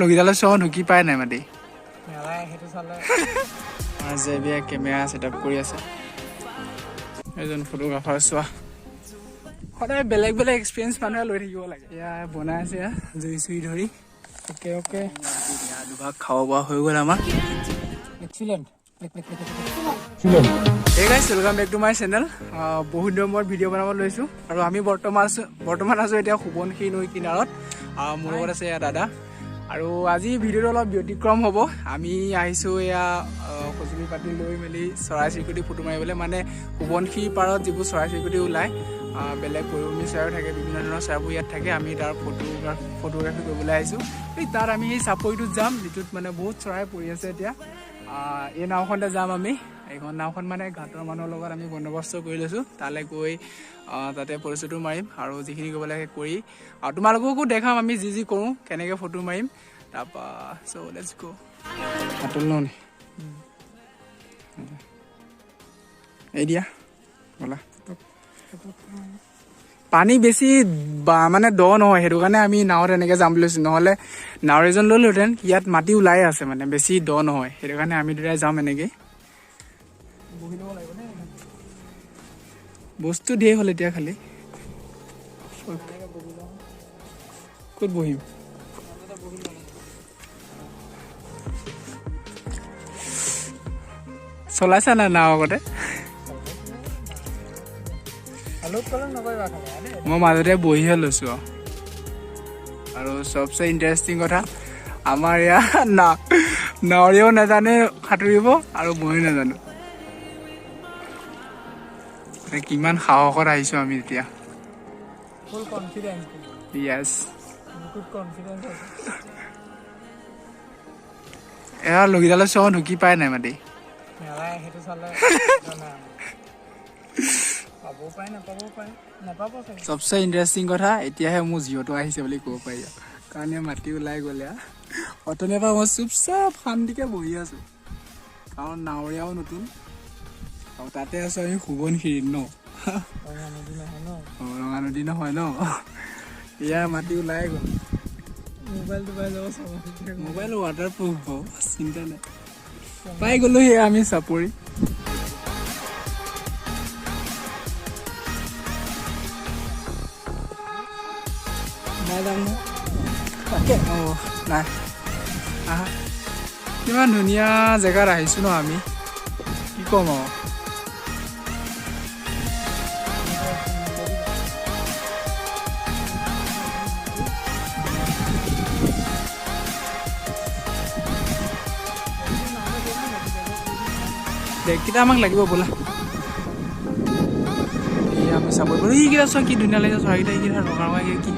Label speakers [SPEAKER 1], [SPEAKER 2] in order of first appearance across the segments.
[SPEAKER 1] লগীডালৰ চোৱা ঢুকি পাই নাই মাটি।
[SPEAKER 2] নালাগে সেইটো চালে।
[SPEAKER 1] জেবিয়ে কেমেৰা ছেট আপ কৰি আছে, এজন ফটোগ্ৰাফাৰ। চোৱা, সদায় বেলেগ বেলেগ এক্সপিৰিয়েঞ্চ মানুহে লৈ থাকিব লাগে। এয়া বনাই আছে, এয়া জুই চুই ধৰি।
[SPEAKER 2] অ'কে অ'কে
[SPEAKER 1] দুভাগ খাব পৰা হৈ গ'ল আমাৰ।
[SPEAKER 2] Excellent.
[SPEAKER 1] Hey guys, welcome back to my channel. বহুত দিনৰ মূৰত ভিডিঅ' বনাব লৈছোঁ আৰু আমি বৰ্তমান আছোঁ এতিয়া সোৱণশিৰি নৈ কিনাৰত। মোৰ লগত আছে এয়া দাদা আৰু আজি ভিডিঅ'টো অলপ ব্যতিক্ৰম হ'ব। আমি আহিছোঁ এয়া সঁজুলি পাতি লৈ মেলি চৰাই চিৰিকটি ফটো মাৰিবলৈ। মানে সোৱণশিৰি পাৰত যিবোৰ চৰাই চিৰিকটি ওলায়, বেলেগ পৰিভ্ৰমী চৰাইও থাকে, বিভিন্ন ধৰণৰ চৰাইবোৰ ইয়াত থাকে। আমি তাৰ ফটোগ্ৰাফী কৰিবলৈ আহিছোঁ। এই তাত আমি সেই চাপৰিটোত যাম, যিটোত মানে বহুত চৰাই পৰি আছে এতিয়া। এই নাওখনতে যাম আমি। এইখন নাওখন মানে ঘাটৰ মানুহৰ লগত আমি বন্দোবস্ত কৰি লৈছোঁ। তালৈ গৈ তাতে ফটো মাৰিম আৰু যিখিনি কৰিব লাগে কৰি আৰু তোমালোককো দেখাম আমি যি যি কৰোঁ, কেনেকৈ ফটো মাৰিম। তাৰপৰা চ' let's গ'। হাতত লওঁ নি? এই দিয়া, ব'লা। পানী বেছি বা মানে দ নহয়, সেইটো কাৰণে আমি নাৱত এনেকৈ যাম বুলি লৈছোঁ। নহ'লে নাও এজন ল'লোহেঁতেন। ইয়াত মাটি ওলাই আছে, মানে বেছি দ নহয়, সেইটো কাৰণে আমি দুটাই যাম এনেকেই।
[SPEAKER 2] বহি ল'ব লাগিব নে?
[SPEAKER 1] বস্তু ধেৰ হ'ল এতিয়া খালি।
[SPEAKER 2] এনেকৈ বহি লওঁ।
[SPEAKER 1] ক'ত বহিম?
[SPEAKER 2] মাজতে বহি লওঁ।
[SPEAKER 1] চলাইছা নাই নাও আগতে?
[SPEAKER 2] আলোক কলম নকৰিবা খালি দেই।
[SPEAKER 1] মই মাজতে বহিহে লৈছোঁ আৰু চবচে ইণ্টাৰেষ্টিং কথা, আমাৰ ইয়াত না নাৱৰীয়াও নাজানে সাঁতুৰিব আৰু ময়ো নাজানো। মানে কিমান সাহসত আহিছোঁ আমি এতিয়া।
[SPEAKER 2] Full confidence.
[SPEAKER 1] য়েছ।
[SPEAKER 2] বহুত কনফিডেন্স আছে।
[SPEAKER 1] এয়া লগীডালৰ চোৱা, ঢুকি পাই নাই মাটি।
[SPEAKER 2] নালাগে সেইটো চালে। নাই, পাবও পাৰে, নাপাবও পাৰে, নাপাব চাগে।
[SPEAKER 1] চবচে ইণ্টাৰেষ্টিং কথা, এতিয়াহে মোৰ জিঅ'টো আহিছে বুলি ক'ব পাৰি আৰু। কাৰণ ইয়াৰ মাটি ওলাই গ'লে আৰু অথনিৰ পৰা মই চুপচাপ শান্তিকে বহি আছোঁ, কাৰণ নাৱৰীয়াও নতুন আৰু তাতে আছোঁ আমি সোৱণশিৰিত ন।
[SPEAKER 2] ৰঙা নদী নহয় ন?
[SPEAKER 1] অঁ, ৰঙা নদী নহয় ন। এয়া মাটি ওলাই গ'ল।
[SPEAKER 2] মোবাইলটো পাই যাব চাব।
[SPEAKER 1] মোবাইল ৱাটাৰ প্ৰুফ বাৰু, চিন্তা নাই। পাই গ'লো সেয়া আমি চাপৰি। নাই যাম নহয় তাকে। অঁ, নাই, আহা। কিমান ধুনীয়া জেগাত আহিছোঁ ন আমি, কি ক'ম আৰু। বেগকেইটা আমাক লাগিব, ব'লা। এই আমি চাপৰি পালোঁ। এইকেইটা চোৱা, কি ধুনীয়া লাগিছে চৰাইকেইটা। এইকেইটা ৰঙা ৰঙা কি।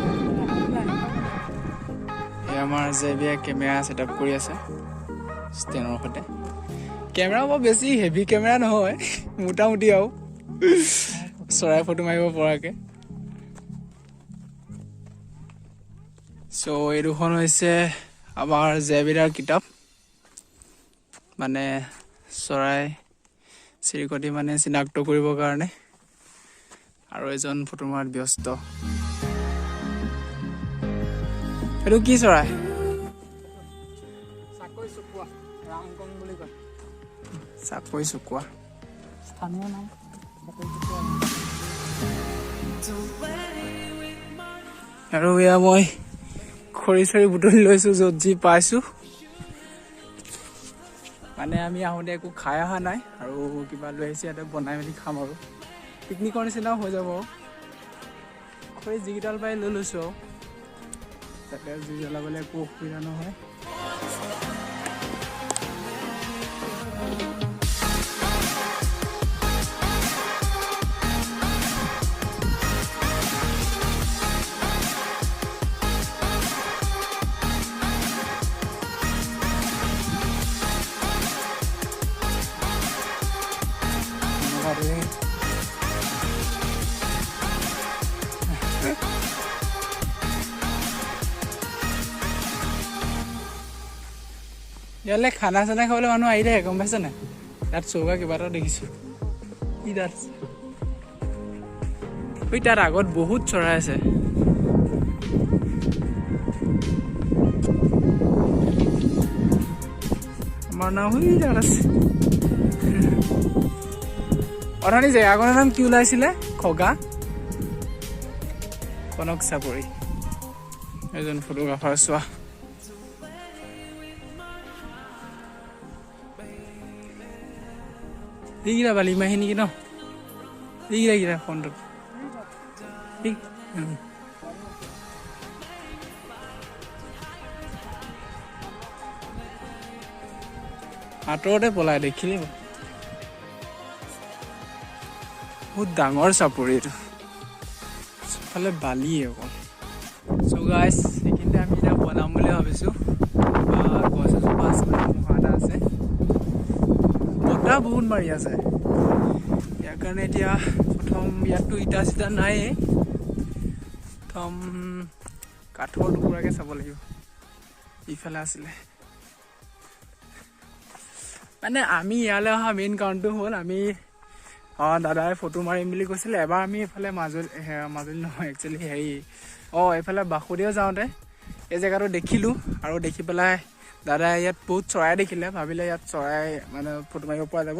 [SPEAKER 1] এই আমাৰ জেবিয়ে কেমেৰা ছেট আপ কৰি আছে ষ্টেণ্ডৰ সৈতে। কেমেৰা বৰ বেছি হেভি কেমেৰা নহয়, মোটামুটি আৰু চৰাই ফটো মাৰিব পৰাকৈ। চ' এই দুখন হৈছে আমাৰ জেবিদাৰ কিতাপ, মানে চৰাই চিৰিকটি মানে চিনাক্ত কৰিবৰ কাৰণে। আৰু এজন ফটো মৰাত ব্যস্ত। এইটো কি চৰাই?
[SPEAKER 2] চাকৈ চকুৱা, ৰামকং বুলি কয়।
[SPEAKER 1] চাকৈ চকুৱা।
[SPEAKER 2] স্থানীয় নাম চাকৈ চকুৱা।
[SPEAKER 1] আৰু এয়া মই খৰি চৰি বুটলি লৈছোঁ, য'ত যি পাইছোঁ। মানে আমি আহোঁতে একো খাই অহা নাই আৰু কিবা লৈ আহিছোঁ, ইয়াতে বনাই মেলি খাম আৰু পিকনিকৰ নিচিনাও হৈ যাব। আৰু খৰি যিকেইডাল পাই লৈ লৈছোঁ আৰু তাতে জুই জ্বলাবলৈ একো অসুবিধা নহয়। এনেকুৱা দেই। ইয়ালৈ খানা চানা খাবলৈ মানুহ আহি থাকে, গম পাইছে নাই? তাত চৌকা কিবা এটা দেখিছো। কি তাত আছে? ঐ, তাত আগত বহুত চৰাই আছে। আমাৰ নাও সেই জেগাত আছে। অথনি জেগাখনৰ নাম কি ওলাইছিলে? খগা কনক চাপৰি। এজন ফটোগ্ৰাফাৰ চোৱা। এইকেইটা বালিমাহী নেকি ন? এইকেইটা কেইটা ফোনটোত। আঁতৰতে পলাই দেখিলে। বহুত ডাঙৰ চাপৰি এইটো, চবফালে বালিয়ে অকল। চ' গাইজ, এইখিনিতে আমি এতিয়া বনাম বুলি ভাবিছোঁ। গছ এজোপা আছে, মুহা এটা আছে, বতাহ বহুত মাৰি আছে। ইয়াৰ কাৰণে এতিয়া প্ৰথম ইয়াততো ইটা চিটা নাইয়ে, প্ৰথম কাঠৰ টুকুৰাকে চাব লাগিব। ইফালে আছিলে মানে আমি ইয়ালৈ অহা মেইন কাৰণটো হ'ল আমি দাদাই ফটো মাৰিম বুলি কৈছিলে। এবাৰ আমি এইফালে মাজুলী, মাজুলী নহয় একচুৱেলি হেৰি এইফালে বাসুদেও যাওঁতে এই জেগাটো দেখিলোঁ আৰু দেখি পেলাই দাদাই ইয়াত বহুত চৰাই দেখিলে, ভাবিলে ইয়াত চৰাই মানে ফটো মাৰিব পৰা যাব।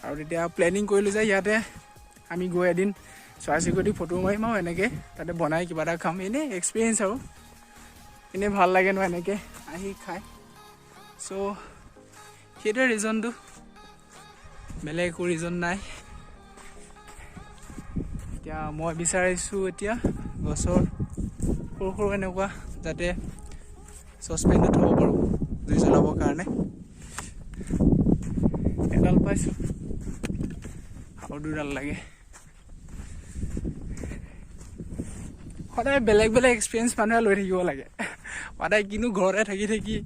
[SPEAKER 1] আৰু তেতিয়া প্লেনিং কৰিলোঁ যে ইয়াতে আমি গৈ এদিন চৰাই চিৰিকটি ফটো মাৰিম আৰু এনেকৈ তাতে বনাই কিবা এটা খাম, এনেই এক্সপিৰিয়েঞ্চ আৰু এনেই ভাল লাগে ন এনেকৈ আহি খাই। চ' সেইটোৱে ৰিজনটো, বেলেগ একো ৰিজন নাই। এতিয়া মই বিচাৰিছোঁ এতিয়া গছৰ সৰু সৰু এনেকুৱা যাতে চচপেনটো থ'ব পাৰোঁ জুই জ্বলাবৰ কাৰণে। এডাল পাইছোঁ আৰু দুডাল লাগে। সদায় বেলেগ বেলেগ এক্সপিৰিয়েঞ্চ মানুহে লৈ থাকিব লাগে। সদায় কিনো ঘৰতে থাকি থাকি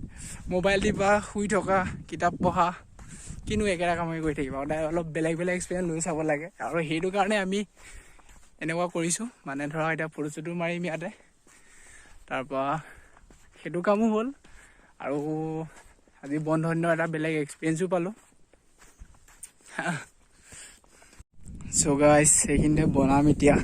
[SPEAKER 1] মোবাইল টিপা, শুই থকা, কিতাপ পঢ়া, কিনো একেটা কামেই কৰি থাকিবা। সদায় অলপ বেলেগ বেলেগ এক্সপিৰিয়েঞ্চ লৈ চাব লাগে। আৰু সেইটো কাৰণে আমি এনেকুৱা কৰিছোঁ, মানে ধৰা এতিয়া ফটো চটো মাৰিম ইয়াতে, তাৰপৰা সেইটো কামো হ'ল আৰু আজি বন্ধ দিনৰ এটা বেলেগ এক্সপিৰিয়েঞ্চো পালোঁ। চ' গাইজ, সেইখিনিতে বনাম এতিয়া।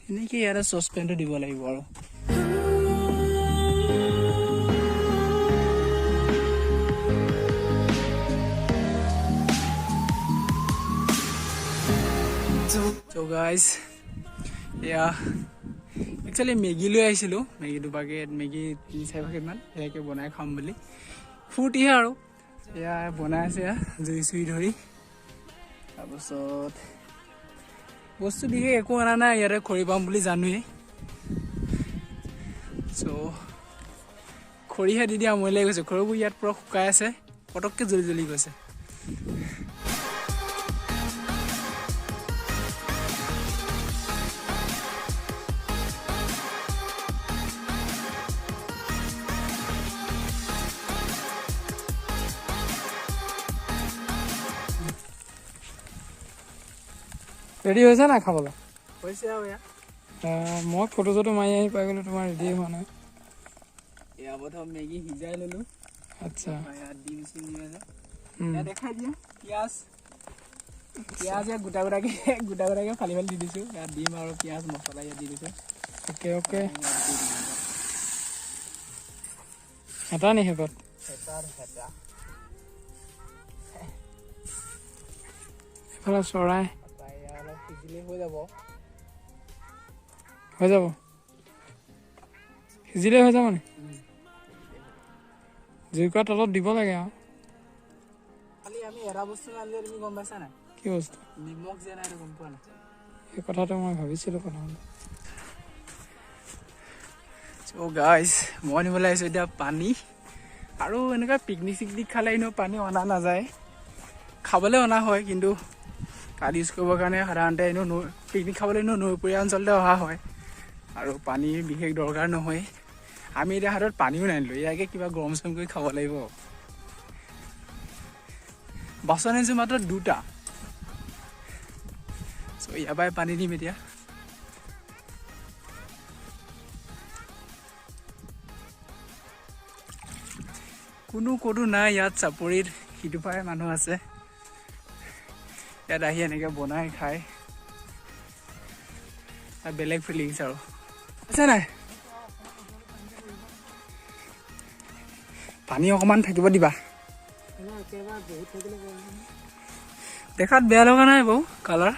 [SPEAKER 1] এনেকৈ ইয়াতে চচপেনটো দিব লাগিব আৰু। চ' গাইজ, এয়া একচুৱেলি মেগী লৈ আহিছিলোঁ, মেগী দুপাকেট, মেগী 3-4 পেকেটমান সেয়াকে বনাই খাম বুলি ফূৰ্তিহে আৰু। এয়া বনাই আছে জুই চুই ধৰি। তাৰপাছত বস্তু বিশেষ একো অনা নাই, ইয়াতে খৰি পাম বুলি জানোৱেই। চ' খৰিহে দি দিয়া আমনি লাগি গৈছে, খৰিবোৰ ইয়াত পূৰা শুকাই আছে, পটককৈ জ্বলি জ্বলি গৈছে।
[SPEAKER 2] ৰেডি হৈছে নাই খাবলৈ?
[SPEAKER 1] হৈছে আৰু এয়া।
[SPEAKER 2] মই ফটো চটো মাৰি আহি পাই গ'লো, তোমাৰ ৰেডি হোৱা নাই।
[SPEAKER 1] এয়া প্ৰথম মেগী সিজাই ল'লোঁ।
[SPEAKER 2] আচ্ছা।
[SPEAKER 1] ইয়াত ডিম চিম দি আছে। ইয়াত দেখাই দিয়া পিঁয়াজ, পিঁয়াজ ইয়াত গোটা গোটাকে গোটা গোটাকে ফালি ফালি দি দিছোঁ। ইয়াত ডিম আৰু পিঁয়াজ মছলা ইয়াত দি দিছোঁ।
[SPEAKER 2] Okay okay. এটা নি সেইপাত?
[SPEAKER 1] হেতা।
[SPEAKER 2] এইফালে চৰাই।
[SPEAKER 1] অলপ সিজিলেই হৈ যাব।
[SPEAKER 2] হৈ যাব, সিজিলেই হৈ যাব নি? জুইকুৰা তলত দিব লাগে আৰু।
[SPEAKER 1] খালি আমি এটা বস্তু নানিলে তুমি গম পাইছা নাই?
[SPEAKER 2] কি বস্তু?
[SPEAKER 1] নিমখ যে নাই, গম পোৱা নাই?
[SPEAKER 2] সেই কথাটো মই ভাবিছিলোঁ প্ৰথমতে।
[SPEAKER 1] চ' গাইজ, মই নিবলৈ আহিছোঁ এতিয়া পানী। আৰু এনেকুৱা পিকনিক চিকনিক খালে এনেও পানী অনা নাযায়, খাবলৈ অনা হয়, কিন্তু তাত ইউজ কৰিবৰ কাৰণে সাধাৰণতে এনেও নৈ, পিকনিক খাবলৈ এনেও নৈপৰীয়া অঞ্চলতে অহা হয় আৰু পানীৰ বিশেষ দৰকাৰ নহয়। আমি এতিয়া হাতত পানীও নানিলোঁ, ইয়াকে কিবা গৰম চৰম কৰি খাব লাগিব। বাচন আনিছোঁ মাত্ৰ 2টা। চ' ইয়াৰ পৰাই পানী দিম এতিয়া। কোনো ক'তো নাই ইয়াত চাপৰিত, সিটো পাৰে মানুহ আছে। ইয়াত আহি এনেকৈ বনাই খাই বেলেগ ফিলিংছ আৰু আছে নাই। পানী অকণমান থাকিব দিবা, দেখাত বেয়া লগা নাই বাৰু কালাৰ।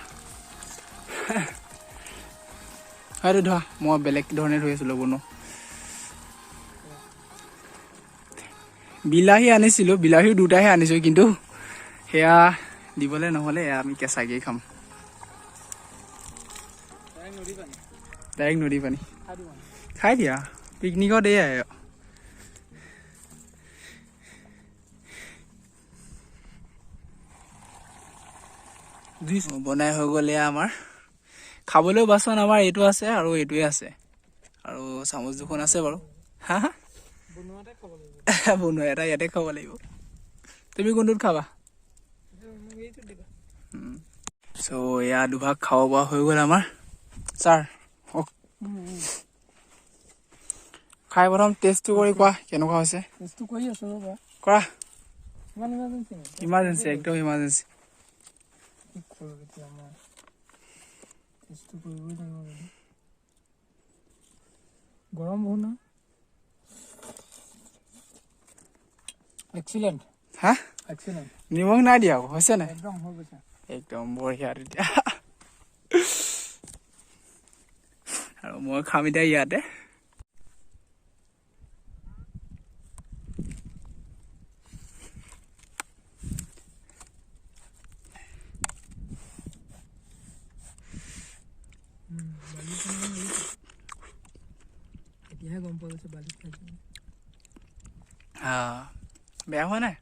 [SPEAKER 1] হয়তো ধোৱা মই বেলেগ ধৰণে ধুই আছিলোঁ বনো। বিলাহী আনিছিলোঁ, বিলাহীও দুটাহে আনিছোঁ, কিন্তু সেয়া দিবলৈ নহ'লে এয়া আমি কেঁচাকেই খাম। ডাইৰেক্ট নদী পানী খাই দিয়া পিকনিকত এয়াই। বনাই হৈ গ'ল এয়া আমাৰ খাবলৈও বাচন আমাৰ এইটো আছে আৰু এইটোৱে আছে আৰু চামুচ দুখন আছে বাৰু। হা হা, বনোৱা এটা ইয়াতে খাব লাগিব। তুমি কোনটোত খাবা? চ' এয়া দুভাগ খাব পৰা হৈ গ'ল আমাৰ। ছাৰ খাই প্ৰথম টেষ্টটো কৰি কোৱা কেনেকুৱা হৈছে।
[SPEAKER 2] টেষ্টটো কৰি আছোঁ ৰ'বা।
[SPEAKER 1] কৰা, ইমাৰ্জেঞ্চি, একদম ইমাৰ্জেঞ্চি।
[SPEAKER 2] কি কৰোঁ এতিয়া মই, টেষ্টটো কৰিবই লাগিব। গৰম বহুত নহয়। এক্সিলেণ্ট।
[SPEAKER 1] হা,
[SPEAKER 2] এক্সিলেণ্ট।
[SPEAKER 1] নিমখ নাই দিয়া আকৌ, হৈছে নাই?
[SPEAKER 2] একদম হৈ গৈছে,
[SPEAKER 1] একদম বঢ়িয়া তেতিয়া। আৰু মই খাম এতিয়া ইয়াতে।
[SPEAKER 2] এতিয়াহে গম পোৱা গৈছে বালিত খাইছোঁ।
[SPEAKER 1] বেয়া হোৱা নাই,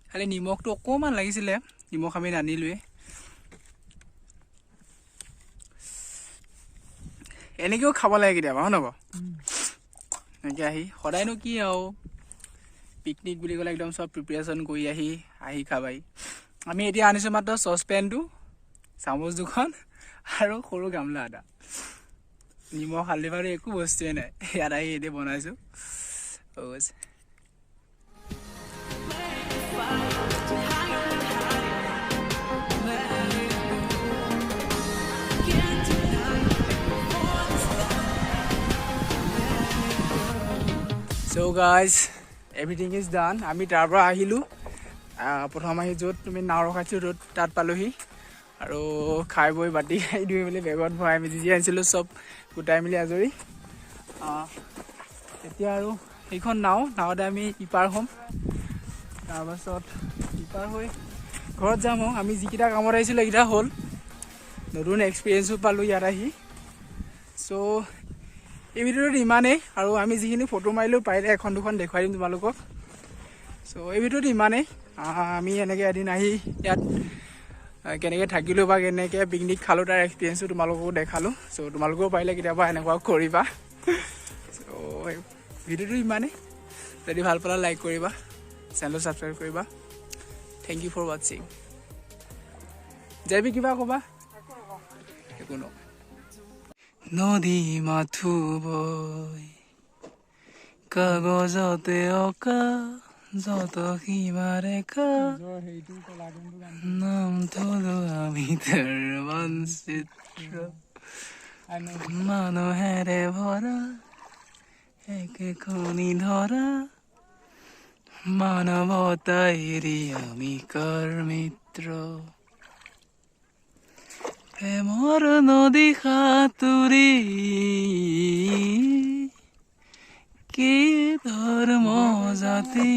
[SPEAKER 1] খালি নিমখটো অকণমান লাগিছিলে, নিমখ আমি নানিলোৱে। এনেকৈও খাব লাগে কেতিয়াবা, হয় নহয় বাৰু? এনেকৈ আহি সদায়নো কি আৰু পিকনিক বুলি ক'লে একদম চব প্ৰিপেৰেশ্যন কৰি আহি আহি খাবাহি। আমি এতিয়া আনিছোঁ মাত্ৰ চচপেনটো, চামুচ দুখন আৰু সৰু গামলা এটা। নিমখ হালধি বাৰু একো বস্তুৱে নাই, ইয়াত আহি এতিয়া বনাইছোঁ। So guys, everything is done. আমি তাৰ পৰা আহিলোঁ। প্ৰথম আহি য'ত তুমি নাও ৰখাইছিলোঁ য'ত তাত পালোহি আৰু খাই বৈ বাতি ধুই মেলি বেগত ভৰাই আমি যি যি আনিছিলোঁ চব গোটাই মেলি আজৰি। এতিয়া আৰু সেইখন নাও, নাৱতে আমি ইপাৰ হ'ম, তাৰপাছত ইপাৰ হৈ ঘৰত যাম। আৰু আমি যিকেইটা কামত আহিছিলোঁ সেইকেইটা হ'ল, নতুন এক্সপিৰিয়েঞ্চো পালোঁ ইয়াত আহি। চ' এই ভিডিঅ'টোত ইমানেই, আৰু আমি যিখিনি ফটো মাৰিলোঁ পাৰিলে এখন দুখন দেখুৱাই দিম তোমালোকক। চ' এই ভিডিঅ'টো ইমানেই। আমি এনেকৈ এদিন আহি ইয়াত কেনেকৈ থাকিলোঁ বা কেনেকৈ পিকনিক খালোঁ তাৰ এক্সপিৰিয়েঞ্চো তোমালোককো দেখালোঁ। চ' তোমালোকেও পাৰিলে কেতিয়াবা এনেকুৱা কৰিবা। চ' ভিডিঅ'টো ইমানেই, যদি ভাল পালা লাইক কৰিবা, চেনেলটো ছাবস্ক্ৰাইব কৰিবা। Thank you for ৱাটছিং। যাবি কিবা ক'বা? একো নকওঁ। নদী মাথো বৈ কাগজতে অঁকা যত সীমাৰেখা, নাম থলো আমি তাৰ মানচিত্ৰ, মানুহেৰে ভৰা একেখনি ধৰা, মানৱতাইৰি আমি কাৰ মিত্ৰ। প্ৰেমৰ নদী সাঁতুৰি কি ধৰ্ম জাতি